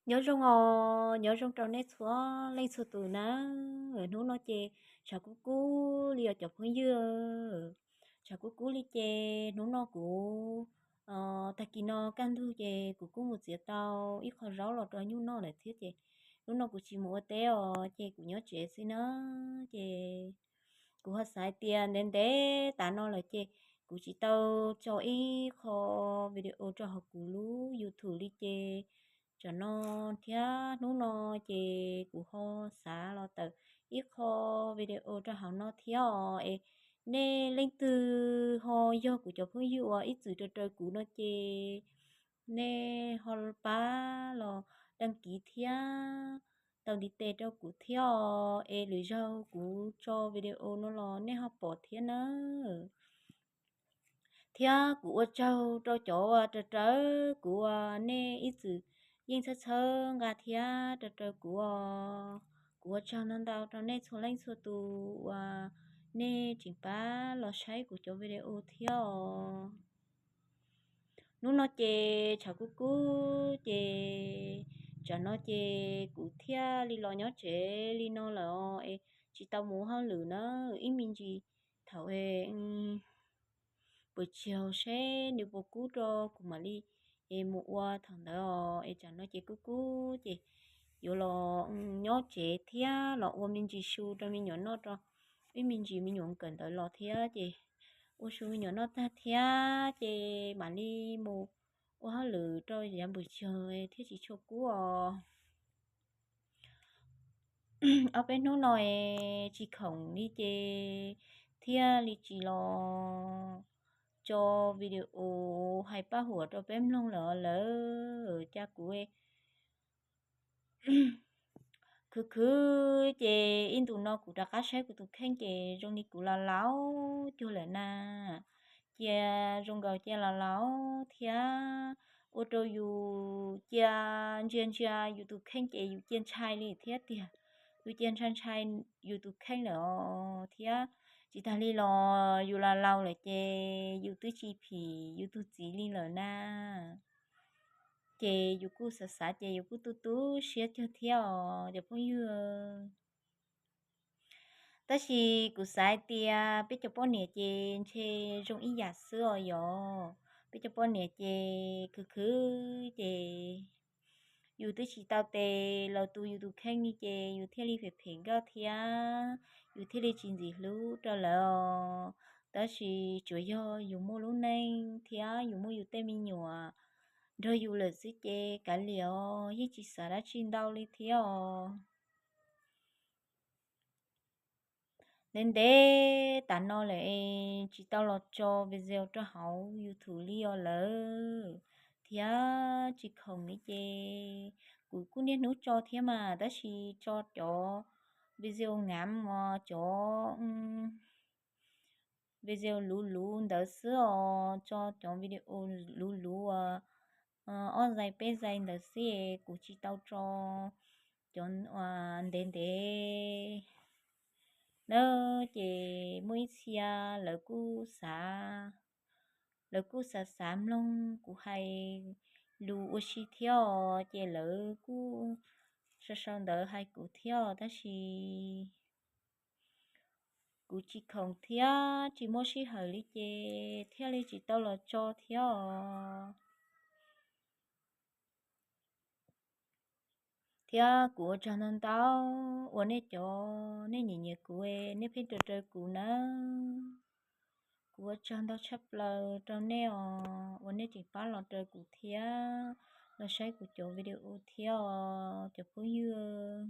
Nyob zoo os, nyob zoo rau nej txhua leej txhua tus na. Hnub no ces tshav kub kub li os cov phooj ywg. Tshav kub kub li ces hnub no kuv, tag kis no kaj ntug ces kuv kuj mus txiav tau ib qho zaub los rau nyuj noj lawm thiab ces hnub no kuv tsis mus ua teb os ces kuv nyob tsev xwb na. Ces kuv ho xav hais tias ntev ntev tas no lawm ces kuv tsis tau tso ib qho video rau hauv kuv lub YouTube li ces tsam no thiab hnub no ces kuv ho xav los tawm ib qho video rau hauv no thiab os. Es nej leej twg ho yog kuv cov phooj ywg uas ib txwm raws raws kuv no ces nej ho pab los đăng ký thiab tau ntiv tes rau kuv thiab os. Es lwm zaug kuv tso video no los nej ho pom thiab na. Thiab kuv ua tsaug rau cov uas raws raws kuv uas nej ib txwm yeej txhawb txhawb nqa thiab raws raws kuv os. Kuv ua tsaug ntau ntau rau nej txhua leej txhua tus uas nej tseem pab los saib kuv cov video thiab os. Hnub no ces tshav kub kub ces tsam no ces kuv thiaj li los nyob tsev li no lawm os, es tsis tau mus ua hauj lwm na. Ib me ntsis thaum pwm tsis haus seb nws puas kub rau kuv mam li es mus ua thaum ntawd os. Es tsam no ces kub kub ces yuav los nyob tsev thiab los ua me ntsis su rau me nyuam noj rau ib me ntsis me nyuam kawm ntawv los thiab ces ua su me nyuam noj tag thiab ces mam li mus ua hauj lwm rau yav npus tsag thiab tsis tshua kub os. Ob peb hnub no es tsis khoom li ces thiaj li tsis los tso video hais paj huam rau peb mloog lawm. Lawv cas kuv khwv khwv ces ib ntus no kuv rov qab saib kuv tus kheej ces zoo li kuv laus laus cuag lawm na. Cia zoo nkaus cia laus laus thiab ua rau yus cia ntsia ntsia yus tus kheej ces yus cia ntshai li thiab tiag. Yus cia ntshai ntshai yus tus kheej lawm os thiab tsis tag li los yus laus laus lawm ces yus twb tsis phim yus tus txiv li lawm na. Ces yus kuj xav xav ces yus kuj tu tu siab cuag thiab os cov phooj ywg. Tab sis kuv xav hais tias peb cov poj niam ces ntshe zoo ib yam xwb os yog. Peb cov poj niam ces khwv khwv ces yus twb tsis tau tes los tu yus tus kheej li ces yus thiaj li phem phem nkauj thiab yus thiaj li tsis ntxim hlub rau lawv os. Tab sis tsuas yog yus muaj lub neej thiab yus muaj yus tej me nyuam nrog yus lawm xwb ces kav liam os, yeej tsis xav dab tsi ntau li thiab os. Ntev ntev tas no lawm es tsis tau los tso video rau hauv YouTube li os lawm thiab tsis khoom li ces kuv kuj niaj hnub tso thiab mas tab sis tso cov video ngắn os, cov video luv luv ntawd xwb os, tso cov video luv luv uas ob zais peb zais ntawd xwb es kuv tsis tau tso cov ntev ntev na. Ces muaj ib txhia lawv kuj xav, lawv kuj xav xav mloog kuv hais lus ua si thiab os, ces lawv kuj sau sau ntawv hais kuv thiab os tab sis kuv tsis khoom thiab tsis muaj sij hawm li ces thiaj li tsis tau los tso thiab os. Thiab kuv ua tsaug ntau ntau uas nej cov, nej nyiam nyiam kuv, nej pheej raws raws kuv nawb. Kuv ua tsaug ntau tshaj plaws rau nej os uas nej tseem pab los raws kuv thiab los saib kuv cov video thiab os cov phooj ywg.